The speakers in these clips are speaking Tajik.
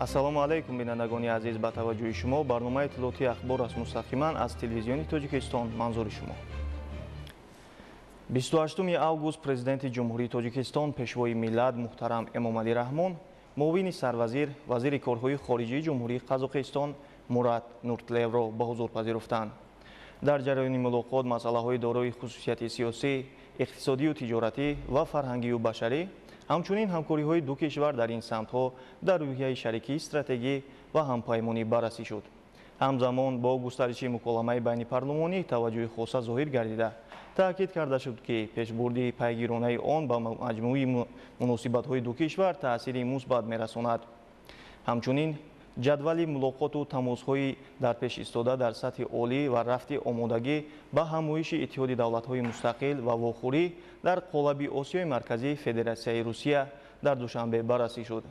Ассалому алайкум, бинандагони азиз. Ба таваҷҷӯҳи шумо барномаи иттилоотии «Ахбор» аст, мустақиман аз Телевизиони Тоҷикистон манзури шумо. 28 август Президенти Ҷумҳурии Тоҷикистон, Пешвои миллат муҳтарам Эмомалӣ Раҳмон, муовини сарвазир, вазири корҳои хориҷии Ҷумҳурии Қазоқистон Мурат Нуртлевро ба ҳузур пазируфтанд. Дар ҷараёни мулоқот масъалаҳои дорои хусусияти сиёсӣ, иқтисодию тиҷоратӣ ва фарҳангию башарӣ, ҳамчунин ҳамкориҳои ду кишвар дар ин самтҳо дар рӯҳияи шарикии стратегӣ ва ҳампаймонӣ баррасӣ шуд. Ҳамзамон бо густариши муколамаи байнипарлумонӣ таваҷҷӯҳи хоса зоҳир гардида, таъкид карда шуд, ки пешбурди пайгиронаи он ба маҷмӯи муносибатҳои ду кишвар таъсири мусбат мерасонад. Ҳамчунин ҷадвали мулоқоту тамосҳои дар пеш истода дар сатҳи олӣ ва рафти омодагӣ ба ҳамоиши Иттиҳоди давлатҳои мустақил ва вохӯрӣ дар қолаби Осиёи Марказӣ, Федератсияи Русия дар Душанбе баррасӣ шуд.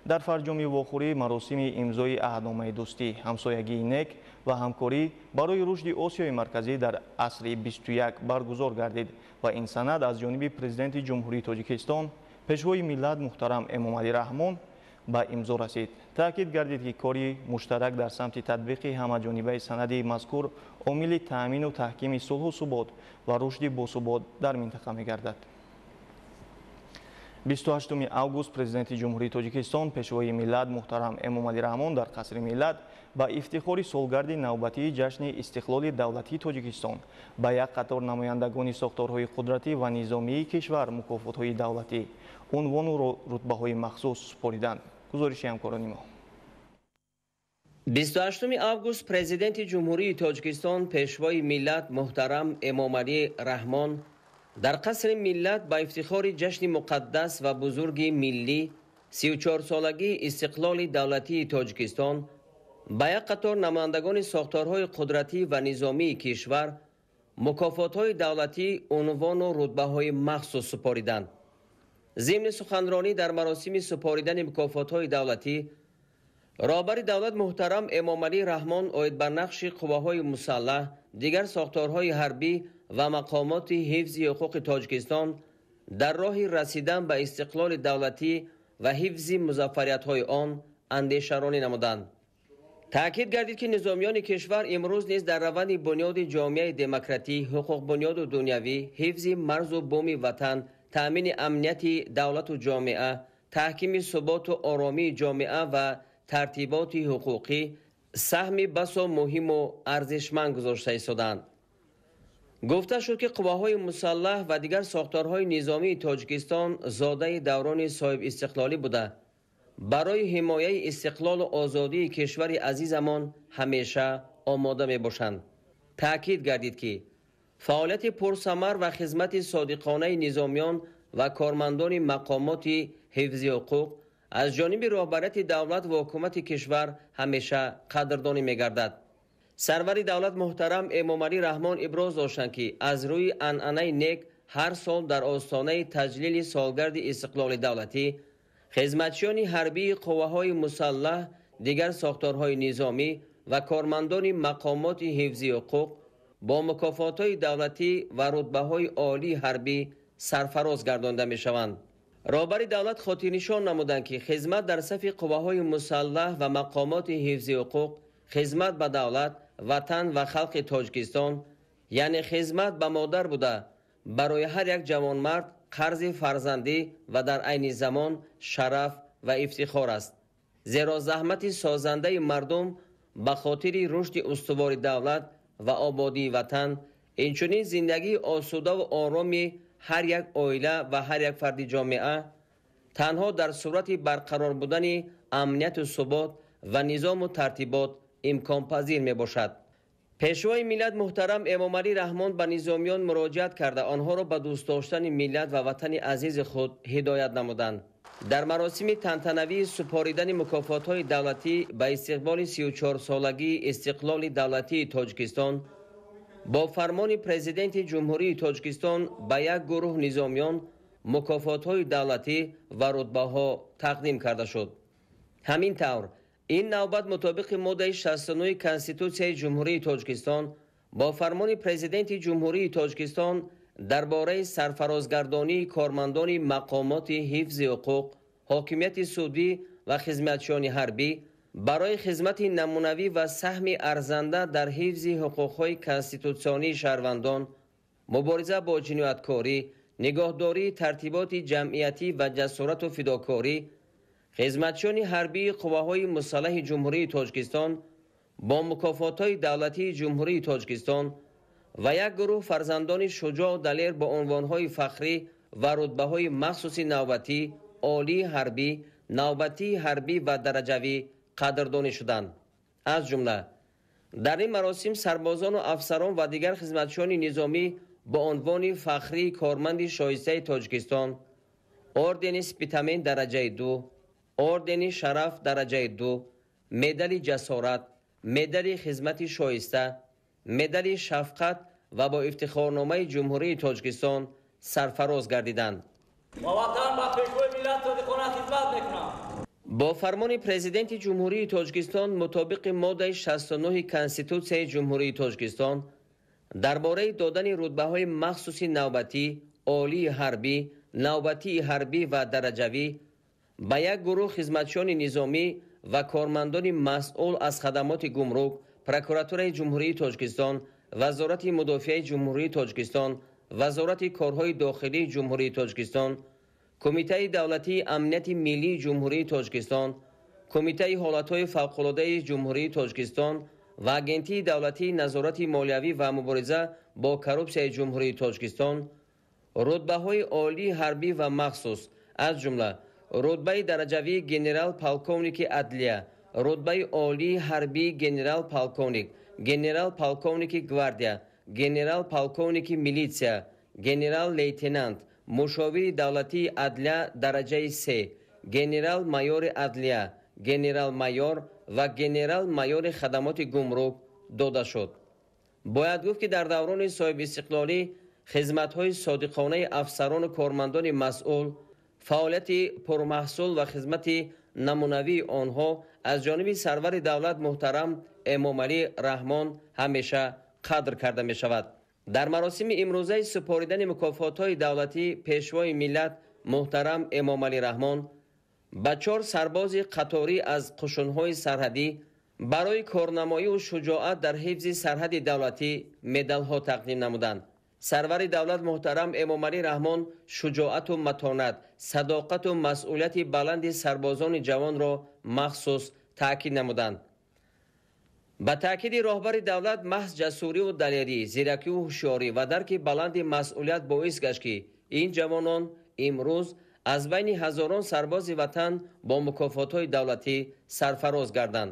Дар фарҷоми вохӯрӣ маросими имзои аҳдномаи дӯстӣ, ҳамсоягии нек ва ҳамкорӣ барои рушди Осиёи Марказӣ дар асри 21 баргузор гардид ва ин санад аз ҷониби Президенти Ҷумҳурии Тоҷикистон, Пешвои миллат муҳтарам Эмомалӣ Раҳмон ба имзо расид. Таъкид гардид, ки кори муштарак дар самти татбиқи ҳамаҷонибаи санади мазкур омили таъмину таҳкими сулҳу субот ва рушди босубот дар минтақа мегардад. 28 август Президенти Ҷумҳурии Тоҷикистон, Пешвои миллат муҳтарам Эмомалӣ Раҳмон дар Қасри Миллат ба ифтихори солгарди навбатии ҷашни истиқлоли давлатии Тоҷикистон ба як қатор намояндагони сохторҳои қудратӣ ва низомии кишвар мукофотҳои давлатӣ, унвону рутбаҳои махсус супориданд. Гузориши ҳамкорони мо. 28 август Президенти Ҷумҳурии Тоҷикистон, Пешвои миллат муҳтарам Эмомалӣ Раҳмон дар Қасри Миллат ба ифтихори ҷашни муқаддас ва бузурги миллӣ, 34-солагии истиқлоли давлатии Тоҷикистон, ба як қатор намояндагони сохторҳои қудратӣ ва низомии кишвар мукофотҳои давлатӣ, унвону рутбаҳои махсус супориданд. Зимни суханронӣ дар маросими супоридани мукофотҳои давлатӣ роҳбари давлат муҳтарам Эмомалӣ Раҳмон оид ба нақши қувваҳои мусаллаҳ, дигар сохторҳои ҳарбӣ ва мақомоти ҳифзи ҳуқуқи Тоҷикистон дар роҳи расидан ба истиқлоли давлатӣ ва ҳифзи музаффариятҳои он андешаронӣ намуданд. Таъкид гардид, ки низомиёни кишвар имрӯз низ дар раванди бунёди ҷомеаи демократӣ, ҳуқуқбунёду дунявӣ, ҳифзи марзу буми ватан, таъмини амнияти давлату ҷомеа, таҳкими суботу оромии ҷомеа ва тартиботи ҳуқуқӣ саҳми басо муҳиму арзишманд гузошта истодаанд. Гуфта шуд, ки қувваҳои мусаллаҳ ва дигар сохторҳои низомии Тоҷикистон зодаи даврони соҳибистиқлолӣ буда, барои ҳимояи истиқлолу озодии кишвари азизамон ҳамеша омода мебошанд. Таъкид гардид, ки фаъолияти пурсамар ва хизмати содиқонаи низомиён ва кормандони мақомоти ҳифзи ҳуқуқ аз ҷониби роҳбарияти давлат ва ҳукумати кишвар ҳамеша қадрдонӣ мегардад. Сарвари давлат муҳтарам Эмомалӣ Раҳмон иброз доштанд, ки аз рӯи анъанаи нек ҳар сол дар остонаи таҷлили солгарди истиқлоли давлатӣ хизматчиёни ҳарбии қувваҳои мусаллаҳ, дигар сохторҳои низомӣ ва кормандони мақомоти ҳифзи ҳуқуқ бо мукофотҳои давлатӣ ва рутбаҳои олии ҳарбӣ сарфароз гардонда мешаванд. Роҳбари давлат хотирнишон намуданд, ки хизмат дар сафи қувваҳои мусаллаҳ ва мақомоти ҳифзи ҳуқуқ хизмат ба давлат, ватан ва халқи Тоҷикистон, яъне хизмат ба модар буда, барои ҳар як ҷавонмард қарзи фарзандӣ ва дар айни замон шараф ва ифтихор аст. Зеро заҳмати созандаи мардум ба хотири рушди устувори давлат ва ободии ватан, инчунин зиндагии осудаву ороми ҳар як оила ва ҳар як фарди ҷомеа танҳо дар сурати барқарор будани амнияту субот ва низому тартибот имконпазир мебошад. Пешвои миллат муҳтарам Эмомалӣ Раҳмон ба низомиён муроҷиат карда, онҳоро ба дӯст доштани миллат ва ватани азизи худ ҳидоят намуданд. Дар маросими тантанавии супоридани мукофотҳои давлатӣ ба истиқболи 34-солагии истиқлоли давлатии Тоҷикистон бо фармони Президенти Ҷумҳурии Тоҷикистон ба як гурӯҳ низомиён мукофотҳои давлатӣ ва рутбаҳо тақдим карда шуд. Ҳамин тавр, ин навбат мутобиқи моддаи 69 Конститутсияи Ҷумҳурии Тоҷикистон бо фармони Президенти Ҷумҳурии Тоҷикистон дар бораи сарфарозгардонии кормандони мақомоти ҳифзи ҳуқуқ, ҳокимияти судӣ ва хизматчиёни ҳарбӣ барои хизмати намунавӣ ва саҳми арзанда дар ҳифзи ҳуқуқҳои конститутсионии шаҳрвандон, мубориза бо ҷинояткорӣ, нигоҳдории тартиботи ҷамъиятӣ ва ҷасорату фидокорӣ, хизматчиёни ҳарбии қувваҳои мусаллаҳи Ҷумҳурии Тоҷикистон бо мукофотҳои давлатии Ҷумҳурии Тоҷикистон ва як гурӯҳ фарзандони шуҷоъ далер бо унвонҳои фахрӣ ва рутбаҳои махсуси навбатӣ, олии ҳарбӣ, навбатии ҳарбӣ ва дараҷавӣ қадрдонӣ шуданд. Аз ҷумла дар ин маросим сарбозону афсарон ва дигар хизматчиёни низомӣ бо унвони фахрии корманди шоистаи Тоҷикистон, ордени Спитамен дараҷаи 2, ордени Шараф дараҷаи 2, медали Ҷасорат, медали Хизмати шоиста, медали Шафқат ва бо ифтихорномаи Ҷумҳурии Тоҷикистон сарфароз гардиданд. Ба ватан, ба Пешвои миллат содиқона хизмат мекунам. Бо фармони Президенти Ҷумҳурии Тоҷикистон мутобиқи моддаи 69 Конститутсияи Ҷумҳурии Тоҷикистон дар бораи додани рутбаҳои махсуси навбатӣ, олии ҳарбӣ, навбатии ҳарбӣ ва дараҷавӣ ба як гурӯҳ хизматчиёни низомӣ ва кормандони масъул аз хадамоти гумрук, Прокуратураи Ҷумҳурии Тоҷикистон, Вазорати мудофиаи Ҷумҳурии Тоҷикистон, Вазорати корҳои дохилии Ҷумҳурии Тоҷикистон, Кумитаи давлатии амнияти миллии Ҷумҳурии Тоҷикистон, Кумитаи ҳолатҳои фавқулодаи Ҷумҳурии Тоҷикистон ва Агентии давлатии назорати молиявӣ ва мубориза бо коррупсияи Ҷумҳурии Тоҷикистон рутбаҳои олии ҳарбӣ ва махсус, аз ҷумла рутбаи дараҷавии генерал-полковники адлия, рутбаи олии ҳарбии генерал-полковник, генерал-полковники гвардия, генерал-полковники милитсия, генерал-лейтенант, мушовири давлатии адлия дараҷаи 3, генерал-майори адлия, генерал-майор ва генерал-майори хадамоти гумрук дода шуд. Бояд гуфт, ки дар даврони соҳибистиқлолӣ хизматҳои содиқонаи афсарону кормандони масъул, фаъолияти пурмаҳсул ва хизмати намунавии онҳо аз ҷониби сарвари давлат муҳтарам Эмомалӣ Раҳмон ҳамеша қадр карда мешавад. Дар маросими имрӯзаи супоридани мукофотҳои давлатӣ Пешвои миллат муҳтарам Эмомалӣ Раҳмон ба 4 сарбози қаторӣ аз қушунҳои сарҳадӣ барои корнамоию шуҷоат дар ҳифзи сарҳади давлатӣ медалҳо тақдим намуданд. Сарвари давлат муҳтарам Эмомалӣ Раҳмон шуҷоату матонат, садоқату масъулияти баланди сарбозони ҷавонро махсус таъкид намуданд. Ба таъкиди роҳбари давлат, маҳз ҷасурию далерӣ, зиракию ҳушёрӣ ва дарки баланди масъулият боис гашт, ки ин ҷавонон имрӯз аз байни ҳазорон сарбози ватан бо мукофотҳои давлатӣ сарфароз гарданд.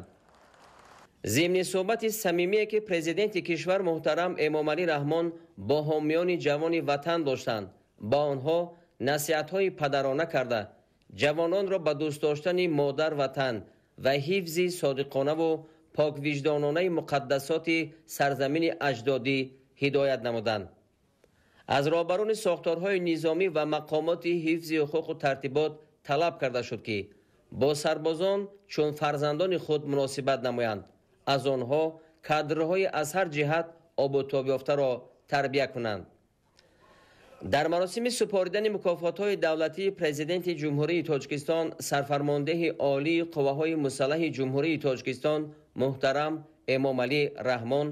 Зимни суҳбати самимие, ки президенти кишвар муҳтарам Эмомалӣ Раҳмон бо ҳомиёни ҷавони ватан доштанд, ба онҳо насиҳатҳои падарона карда, ҷавононро ба дӯст доштани модар ватан ва ҳифзи содиқонаву поквиҷдононаи муқаддасоти сарзамини аҷдодӣ ҳидоят намуданд. Аз роҳбарони сохторҳои низомӣ ва мақомоти ҳифзи ҳуқуқу тартибот талаб карда шуд, ки бо сарбозон чун фарзандони худ муносибат намоянд, аз онҳо кадрҳои аз ҳар ҷиҳат обутобёфтаро тарбия кунанд. Дар маросими супоридани мукофотҳои давлатии Президенти Ҷумҳурии Тоҷикистон, сарфармондеҳи олии қувваҳои мусаллаҳи Ҷумҳурии Тоҷикистон муҳтарам Эмомалӣ Раҳмон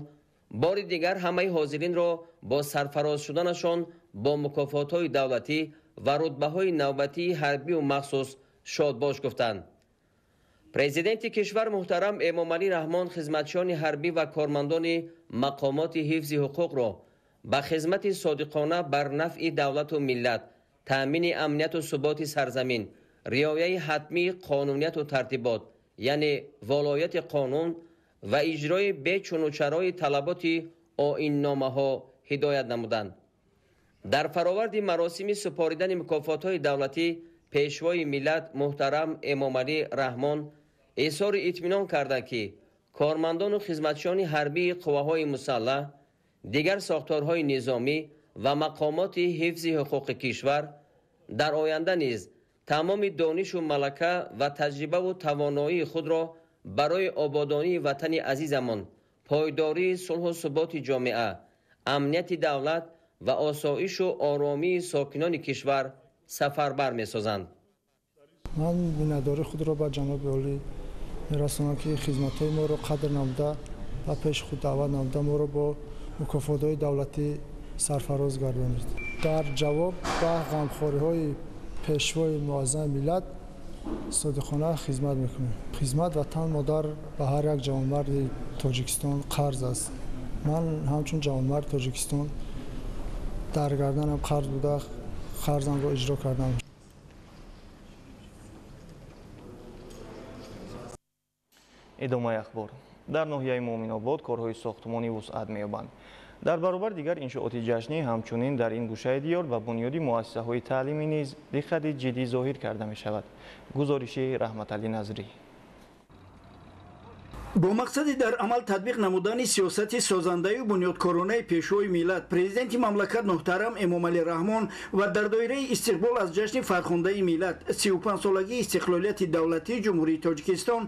бори дигар ҳамаи ҳозиринро бо сарфароз шуданашон бо мукофотҳои давлатӣ ва рутбаҳои навбатии ҳарбию махсус шодбош гуфтанд. Президенти кишвар муҳтарам Эмомалӣ Раҳмон хизматчиёни ҳарбӣ ва кормандони мақомоти ҳифзи ҳуқуқро ба хизмати содиқона бар нафъи давлату миллат, таъмини амнияту суботи сарзамин, риояи ҳатмии қонунияту тартибот, яъне волояти қонун ва иҷрои бечунучарои талаботи оинномаҳо ҳидоят намуданд. Дар фароварди маросими супоридани мукофотҳои давлатӣ Пешвои миллат муҳтарам Эмомалӣ Раҳмон изҳори итминон карданд, ки кормандону хизматчиёни ҳарбии қувваҳои мусаллаҳ, дигар сохторҳои низомӣ ва мақомоти ҳифзи ҳуқуқи кишвар дар оянда низ тамоми донишу малака ва таҷрибаву тавоноии худро барои ободонии ватани азизамон, пойдории сулҳу суботи ҷомеа, амнияти давлат ва осоишу оромии сокинони кишвар сафарбар месозанд. Ман миннатдории худро ба ҷаноби олӣ мерасонам, ки хизматҳои моро қадр намуда ва пеши худ даъват намуда моро бо мукофотҳои давлатӣ сарфароз гардонид. Дар ҷавоб ба ғамхориҳои пешвои муаззами миллат содиқона хизмат мекунем. Хизмат ватан модар ба ҳар як ҷавонмарди Тоҷикистон қарз аст. Ман ҳамчун ҷавонмарди Тоҷикистон дар гарданам қарз буда, қарзамро иҷро кардам. Идомаи ахбор. Дар ноҳияи Муъминобод корҳои сохтмонӣ вусъат меёбанд. Дар баробар дигар иншооти ҷашнӣ ҳамчунин дар ин гӯшаи диёр ба бунёди муассисаҳои таълимӣ низ диққати ҷиддӣ зоҳир карда мешавад. Гузориши Раҳматалӣ Назрӣ. Бо мақсади дар амал татбиқ намудани сиёсати созандаю бунёдкоронаи пешвои миллат, президенти мамлакат муҳтарам Эмомалӣ Раҳмон ва дар доираи истиқбол аз ҷашни фархундаи миллат 35-солагии истиқлолияти давлатии Ҷумҳурии Тоҷикистон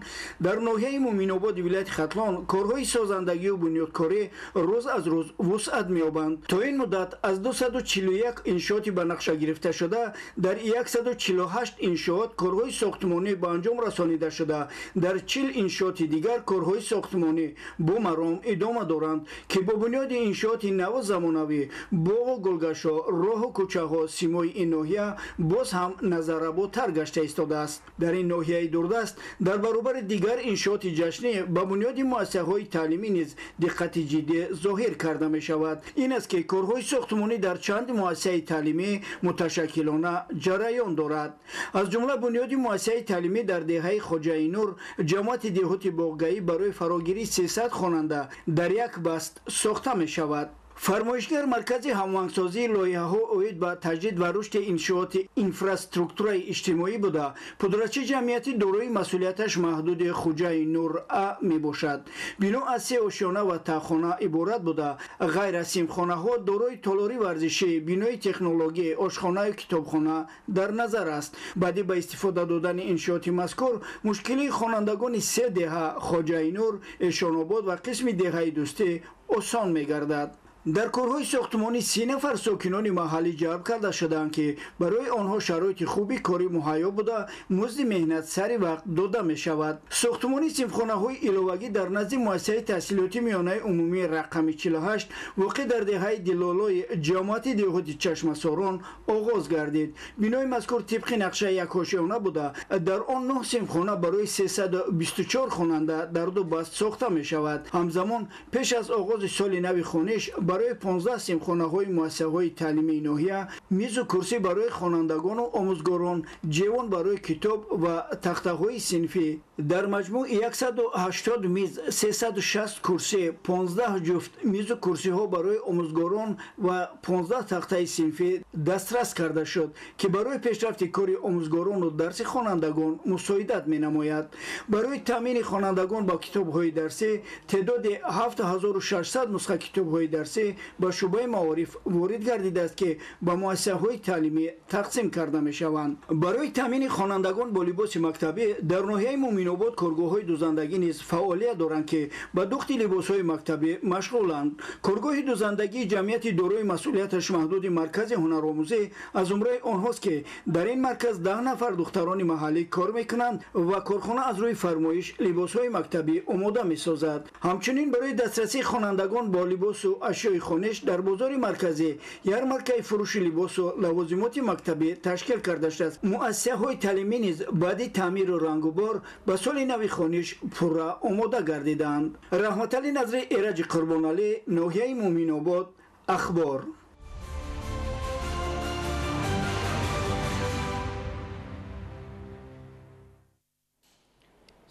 дар ноҳияи Муъминободи вилояти Хатлон корҳои созандагию бунёдкорӣ рӯз аз рӯз вусъат меёбанд. То ин муддат аз 241 иншооти ба нақша гирифташуда дар 148 иншоот корҳои сохтмонӣ ба анҷом расонида шуда, дар 40 иншооти дигар корҳои сохтмонӣ бо маром идома доранд, ки бо бунёди иншооти наву замонавӣ боғу гулгашо, роҳу кӯчаҳо симои ин ноҳия боз ҳам назарработар гашта истодааст. Дар ин ноҳияи дурдаст дар баробари дигар иншооти ҷашнӣ ба бунёди муассисаҳои таълимӣ низ диққати ҷиддӣ зоҳир карда мешавад. Ин аст, ки корҳои сохтмонӣ дар чанд муассисаи таълимӣ муташаккилона ҷараён дорад. Аз ҷумла бунёди муассисаи таълимӣ дар деҳаи Хоҷаинур, ҷамоати деҳоти Боғгаӣ барои фарогирии 300 хонанда дар як баст сохта мешавад. Фармоишгар маркази ҳамоҳангсозии лоиҳаҳо оид ба таҷдид ва рушди иншооти инфраструктураи иҷтимоӣ буда, пудрачи ҷамъияти дорои масъулияташ маҳдуди Хуҷаи Нур А мебошад. Бино аз се ошёна ва таҳхона иборат буда, ғайр аз симхонаҳо дорои толори варзишӣ, бинои технологӣ, ошхонаю китобхона дар назар аст. Баъди ба истифода додани иншооти мазкур мушкилии хонандагони се деҳа Хоҷаи Нур, Эшонобод ва қисми деҳаи Дӯстӣ осон мегардад. Дар корҳои сохтмонӣ 30 нафар сокинони маҳаллӣ ҷалб карда шудаанд, ки барои онҳо шароити хуби корӣ муҳайё буда, музди меҳнат сари вақт дода мешавад. Сохтмонии синфхонаҳои иловагӣ дар назди муассисаи таҳсилоти миёнаи умумии рақами 48 воқеъ дар деҳаи Дилолои ҷамоати деҳоти Чашмасорон оғоз гардид. Бинои мазкур тибқи нақшаи якошёна буда, дар он 9 синфхона барои 324 хонанда дар ду баст сохта мешавад. Ҳамзамон пеш аз оғози соли нави хониш барои 15 синфхонаҳои муассисаҳои таълимии ноҳия мизу курсӣ барои хонандагону омӯзгорон, ҷевон барои китоб ва тахтаҳои синфӣ, дар маҷмӯъ 180 миз, 360 курсӣ, 15 ҷуфт мизу курсиҳо барои омӯзгорон ва 15 тахтаи синфӣ дастрас карда шуд, ки барои пешрафти кори омӯзгорону дарси хонандагон мусоидат менамояд. Барои таъмини хонандагон ба китобҳои дарсӣ теъдоди 7600 нусха китобҳои дарсӣ ба шӯъбаи маориф ворид гардидааст, ки ба муассисаҳои таълимӣ тақсим карда мешаванд. Барои таъмини хонандагон бо либоси мактабӣ дар ноҳияи Муъминобод коргоҳҳои дузандагӣ низ фаъолият доранд, ки ба духти либосҳои мактабӣ машғуланд. Коргоҳи дузандагии ҷамъияти дорои масъулияташ маҳдуди маркази ҳунаромӯзӣ аз зумраи онҳост, ки дар ин марказ 10 нафар духтарони маҳаллӣ кор мекунанд ва корхона аз рӯи фармоиш либосҳои мактабӣ омода месозад. Ҳамчунин барои дастрасии хонандагон бо либосу ашёи хониш дар бозори марказӣ ярмаркаи фурӯши либосу лавозимоти мактабӣ ташкил карда шудааст. Муассисаҳои таълимӣ низ баъди таъмиру рангубор ба соли нави хониш пурра омода гардиданд. Раҳматалӣ Назри, Эраҷи Қурбоналӣ, ноҳияи Муъминобод, Ахбор.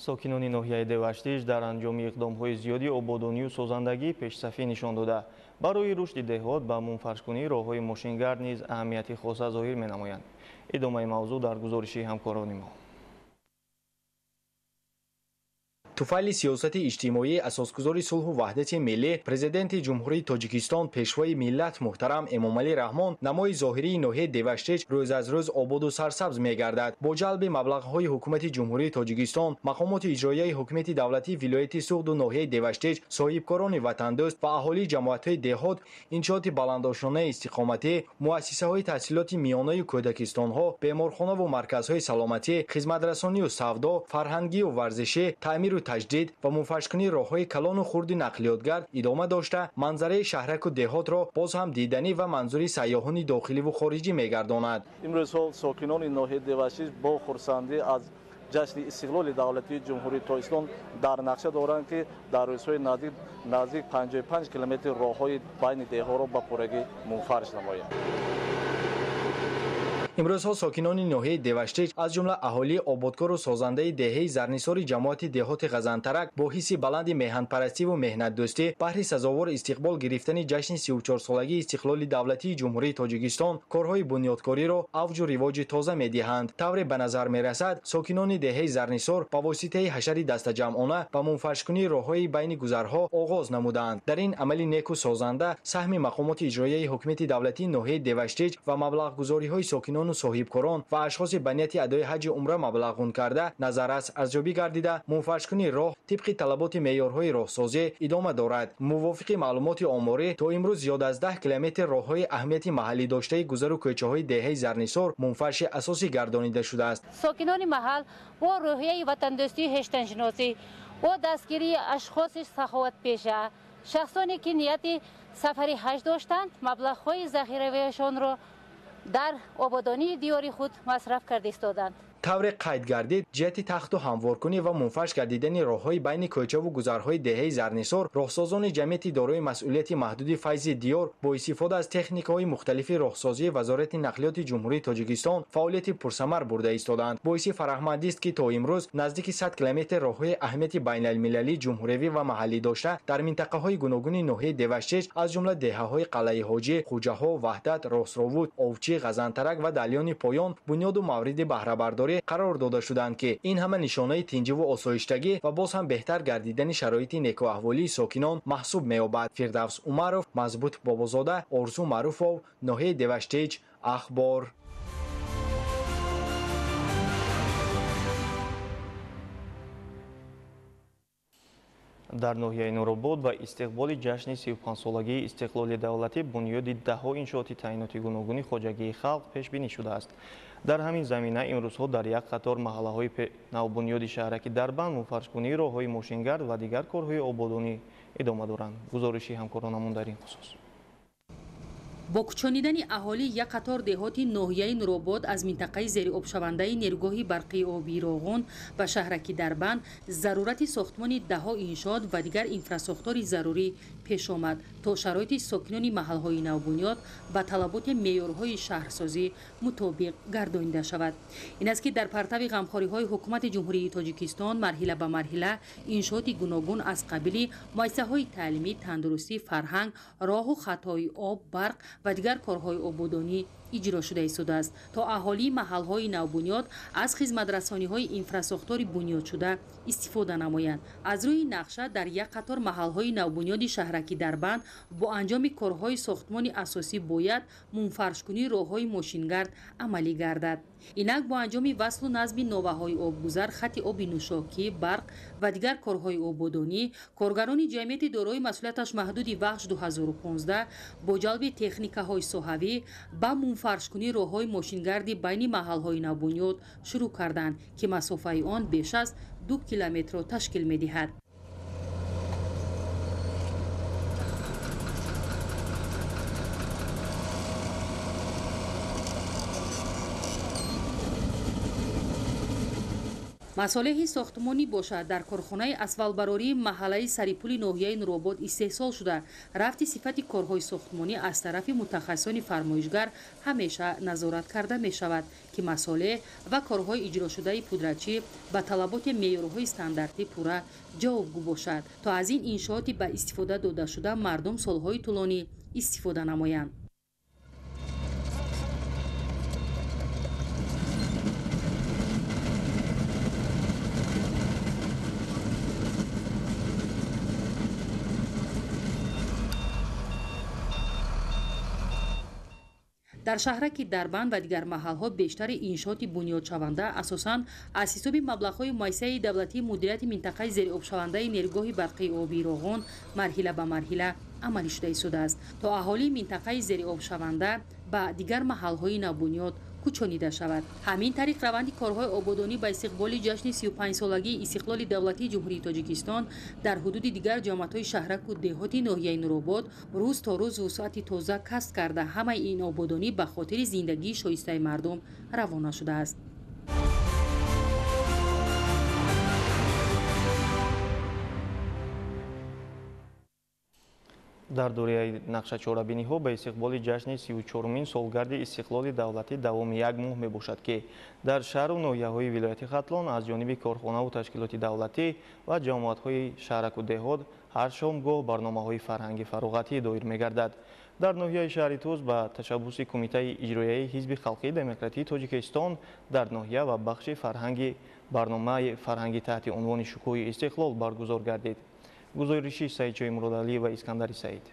Сокинони ноҳияи Деваштич дар анҷоми иқдомҳои зиёди ободонию созандагӣ пешсафӣ нишон дода, барои рушди деҳот ба мунфаршкунии роҳҳои мошингард низ аҳамияти хоса зоҳир менамоянд. Идомаи мавзӯъ дар гузориши ҳамкорони мо. Туфайли сиёсати иҷтимоии асосгузори сулҳу ваҳдати миллӣ, Президенти Ҷумҳурии Тоҷикистон, Пешвои миллат муҳтарам Эмомалӣ Раҳмон, намои зоҳирии ноҳияи Деваштич рӯз аз рӯз ободу сарсабз мегардад. Бо ҷалби маблағҳои Ҳукумати Ҷумҳурии Тоҷикистон, мақомоти иҷроияи ҳукумати давлатии вилояти Суғду ноҳияи Деваштич, соҳибкорони ватандӯст ва аҳолии ҷамоатҳои деҳот, иншооти баландошонаи истиқоматӣ, муассисаҳои таҳсилоти миёнаю кӯдакистонҳо, беморхонаву марказҳои саломатӣ, хизматрасонию савдо, фарҳангию варзишӣ, таъмиру таҷдид ва мунфаршкунии роҳҳои калону хурди нақлиётгард идома дошта, манзараи шаҳраку деҳотро боз ҳам диданӣ ва манзури сайёҳони дохиливу хориҷӣ мегардонад. Имрӯзҳо сокинони ноҳияи Деваштич бо хурсандӣ аз ҷашни истиқлоли давлатии Ҷумҳурии Тоҷикистон дар нақша доранд, ки дар рӯзҳои наздик 55 километри роҳҳои байни деҳҳоро ба пуррагӣ мунфарш намоянд. Имрӯзҳо сокинони ноҳияи Деваштич, аз ҷумла аҳолии ободкору созандаи деҳаи Зарнисори ҷамоати деҳоти Ғазантарак, бо ҳисси баланди меҳанпарастиву меҳнатдӯстӣ баҳри сазовор истиқбол гирифтани ҷашни 34-солагии истиқлоли давлатии Ҷумҳурии Тоҷикистон корҳои бунёдкориро авҷу ривоҷи тоза медиҳанд. Тавре ба назар мерасад, сокинони деҳаи Зарнисор ба воситаи ҳашари дастаҷамъона ба мунфаршкунии роҳҳои байни гузарҳо оғоз намуданд. Дар ин амали неку созанда саҳми мақомоти иҷроияи ҳукумати давлатии ноҳияи Деваштич ва маблағгузориҳои сокинон соҳибкорон ва ашхоси ба нияти адои ҳаҷи умра маблағгун карда назаррас арзёбӣ гардида, мунфаршкунии роҳ тибқи талаботи меъёрҳои роҳсозӣ идома дорад. Мувофиқи маълумоти оморӣ, то имрӯз зиёд аз 10 километр роҳҳои аҳамияти маҳаллӣ доштаи гузару кӯчаҳои деҳаи Зарнисор мунфарши асосӣ гардонида шудааст. Сокинони маҳал бо рӯҳияи ватандӯстии ҳештаншиносӣ, бо дастгирии ашхоси саховатпеша, шахсоне ки нияти сафари ҳаҷ доштанд, маблағҳои захиравиашонро дар ободонии диёри худ масраф карда истоданд. Тавре қайд гардид, ҷиҳати тахту ҳамворкунӣ ва мунфарш гардидани роҳҳои байни кӯчаву гузарҳои деҳаи Зарнисор, роҳсозони ҷамъияти дорои масъулияти маҳдуди Файзи Диёр бо истифода аз техникаҳои мухталифи роҳсозии Вазорати нақлиёти Ҷумҳурии Тоҷикистон фаъолияти пурсамар бурда истоданд. Боиси фараҳмандист, ки то имрӯз наздики 100 километр роҳҳои аҳамияти байналмилалӣ, ҷумҳуриявӣ ва маҳаллӣ дошта дар минтақаҳои гуногуни ноҳияи Деваштич, аз ҷумла деҳаҳои Қалъаи Ҳоҷӣ, Хуҷаҳо, Ваҳдат, Росровуд, Овчӣ, Ғазантарак ва Далёни Поён бунёду мавриди баҳрабардорӣ қарор дода шуданд, ки ин ҳама нишонаи тинҷиву осоиштагӣ ва боз ҳам беҳтар гардидани шароити некуаҳволии сокинон маҳсуб меёбад. Фирдавс Умаров, Мазбут Бобозода, Орзу Маъруфов, ноҳияи Деваштич, Ахбор. Дар ноҳияи Нуробод ба истиқболи ҷашни 35-солагии истиқлоли давлатӣ бунёди даҳҳо иншооти таъиноти гуногуни хоҷагии халқ пешбинӣ шудааст. Дар ҳамин замина имрӯзҳо дар як қатор маҳаллаҳои навбунёди шаҳраки Дарбанд мунфаршкунии роҳҳои мошингард ва дигар корҳои ободонӣ идома доранд. Гузориши ҳамкоронамон дар ин хусус. Бо кӯчонидани аҳолӣ як қатор деҳоти ноҳияи Нуробод аз минтақаи зериобшавандаи нерӯгоҳи барқии обии Роғун ба шаҳраки Дарбанд зарурати сохтмони даҳҳо иншоот ва дигар инфрасохтори зарурӣ пеш омад, то шароити сокинони маҳалҳои навбунёд ба талаботи меъёрҳои шаҳрсозӣ мутобиқ гардонида шавад. Ин аст, ки дар партави ғамхориҳои Ҳукумати Ҷумҳурии Тоҷикистон марҳила ба марҳила иншооти гуногун аз қабили муассисаҳои таълимӣ, тандурустӣ, фарҳанг, роҳу хатҳои об, барқ ва дигар корҳои ободонӣ иҷро шуда истодааст, то аҳолии маҳалҳои навбунёд аз хизматрасониҳои инфрасохтори бунёдшуда истифода намоянд. Аз рӯи нақша дар як қатор маҳалҳои навбунёди шаҳраки Дарбанд бо анҷоми корҳои сохтмони асосӣ бояд мунфаршкунии роҳҳои мошингард амалӣ гардад. Инак бо анҷоми васлу назми новаҳои обгузар, хати оби нӯшокӣ, барқ ва дигар корҳои ободонӣ, коргарони ҷамъияти дорои масъулияташ маҳдуди Вахш 2015 бо ҷалби техникаҳои соҳавӣ ба мунфаршкунии роҳҳои мошингарди байни маҳалҳои навбунёд шурӯъ карданд, ки масофаи он беш аз 2 километрро ташкил медиҳад. Масолеҳи сохтмонӣ бошад дар корхонаи асфалтбарории маҳаллаи Сарипули ноҳияи Нуробод истеҳсол шуда, рафти сифати корҳои сохтмонӣ аз тарафи мутахассисони фармоишгар ҳамеша назорат карда мешавад, ки масолеҳ ва корҳои иҷрошудаи пудратчӣ ба талаботи меъёрҳои стандартӣ пурра ҷавобгӯ бошад, то аз ин иншооти ба истифода додашуда мардум солҳои тӯлонӣ истифода намоянд. Дар шаҳраки Дарбанд ва дигар маҳалҳо бештари иншооти бунёдшаванда асосан аз ҳисоби маблағҳои муассисаи давлатии мудирияти минтақаи зериобшавандаи нерӯгоҳи барқии обии Роғун марҳила ба марҳила амалӣ шуда истодааст, то аҳолии минтақаи зериобшаванда ба дигар маҳалҳои навбунёд кӯчонида шавад. Ҳамин тариқ раванди корҳои ободонӣ ба истиқболи ҷашни 35-солагии истиқлоли давлатии Ҷумҳурии Тоҷикистон дар ҳудуди дигар ҷамоатҳои шаҳраку деҳоти ноҳияи Нуробод рӯз то рӯз вусъати тоза касб карда, ҳамаи ин ободонӣ ба хотири зиндагии шоистаи мардум равона шудааст. Дар доираи нақшачорабиниҳо ба истиқболи ҷашни 34-умин солгарди истиқлоли давлатӣ давоми як моҳ мебошад, ки дар шаҳру ноҳияҳои вилояти Хатлон аз ҷониби корхонаву ташкилоти давлатӣ ва ҷамоатҳои шаҳраку деҳот ҳар шомгоҳ барномаҳои фарҳанги фароғатӣ доир мегардад. Дар ноҳияи шаҳри Тӯз ба ташаббуси Кумитаи иҷроияи Ҳизби халқии демократии Тоҷикистон дар ноҳия ва бахши фарҳанги барномаи фарҳангӣ таҳти унвони «Шукӯҳи истиқлол» баргузор гардид. Гузориши Саидҷои Муродалӣ ва Искандари Саид.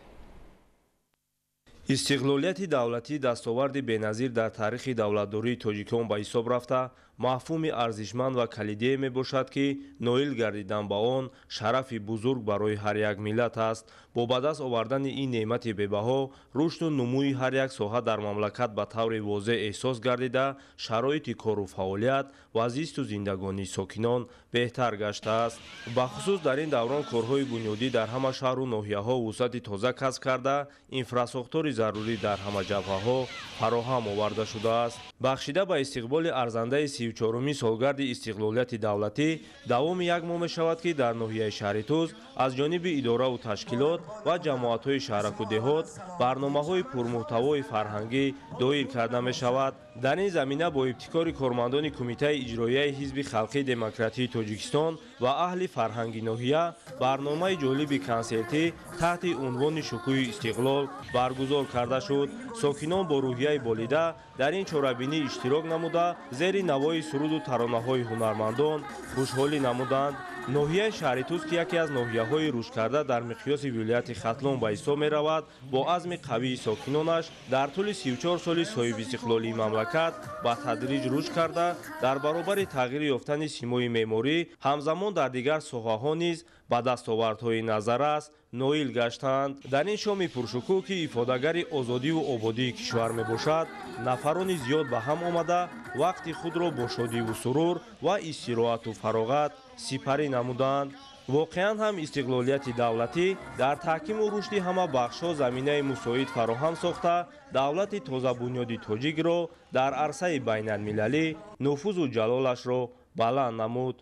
Истиқлолияти давлатӣ дастоварди беназир дар таърихи давлатдории тоҷикон ба ҳисоб рафта, мафҳуми арзишманд ва калидие мебошад, ки ноил гардидан ба он шарафи бузург барои ҳар як миллат аст. Бо ба даст овардани ин неъмати бебаҳо, рушду нумӯи ҳар як соҳа дар мамлакат ба таври возеҳ эҳсос гардида, шароити кору фаъолият ва зисту зиндагонии сокинон беҳтар гаштааст. Бахусус дар ин даврон корҳои бунёдӣ дар ҳама шаҳру ноҳияҳо вусъати тоза касб карда, инфрасохтори зарурӣ дар ҳама ҷабҳаҳо фароҳам оварда шудааст. Бахшида ба истиқболи арзандаи 34-умин солгарди истиқлолияти давлатӣ давоми як моҳ мешавад, ки дар ноҳияи шаҳри Тӯз аз ҷониби идораву ташкилот ва ҷамоатҳои шаҳраку деҳот барномаҳои пурмуҳтавои фарҳангӣ доир карда мешавад. Дар ин замина бо ибтикори кормандони Кумитаи иҷроияи Ҳизби халқии демократии Тоҷикистон ва аҳли фарҳанги ноҳия барномаи ҷолиби консертӣ таҳти унвони «Шукӯҳи истиқлол» баргузор карда шуд. Сокинон бо рӯҳияи болида дар ин чорабинӣ иштирок намуда, зери навои суруду таронаҳои ҳунармандон хушҳолӣ намуданд. Ноҳияи шаҳри Тӯз, ки яке аз ноҳияҳои рушдкарда дар миқёси вилояти Хатлон ба ҳисоб меравад, бо азми қавии сокинонаш дар тӯли 34 соли соҳибистиқлолии мамлакат ба тадриҷ рушд карда, дар баробари тағйир ёфтани симои меъморӣ ҳамзамон дар дигар соҳаҳо низ ба дастовардҳои назаррас ноил гаштанд. Дар ин шоми пуршукӯҳ, ки ифодагари озодиву ободии кишвар мебошад, нафарони зиёд ба ҳам омада вақти худро бо шодиву сурур ва истироҳату фароғат сипарӣ намуданд. Воқеан ҳам истиқлолияти давлатӣ дар таҳкиму рушди ҳама бахшҳо заминаи мусоид фароҳам сохта, давлати тозабунёди тоҷикро дар арсаи байналмилалӣ нуфузу ҷалолашро баланд намуд.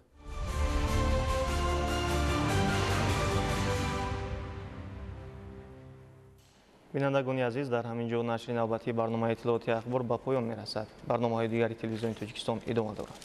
Бинандагони азиз, дар ҳамин ҷо нашри навбатии барномаи иттилооти ахбор ба поён мерасад. Барномаҳои дигари телевизиони Тоҷикистон идома дорад.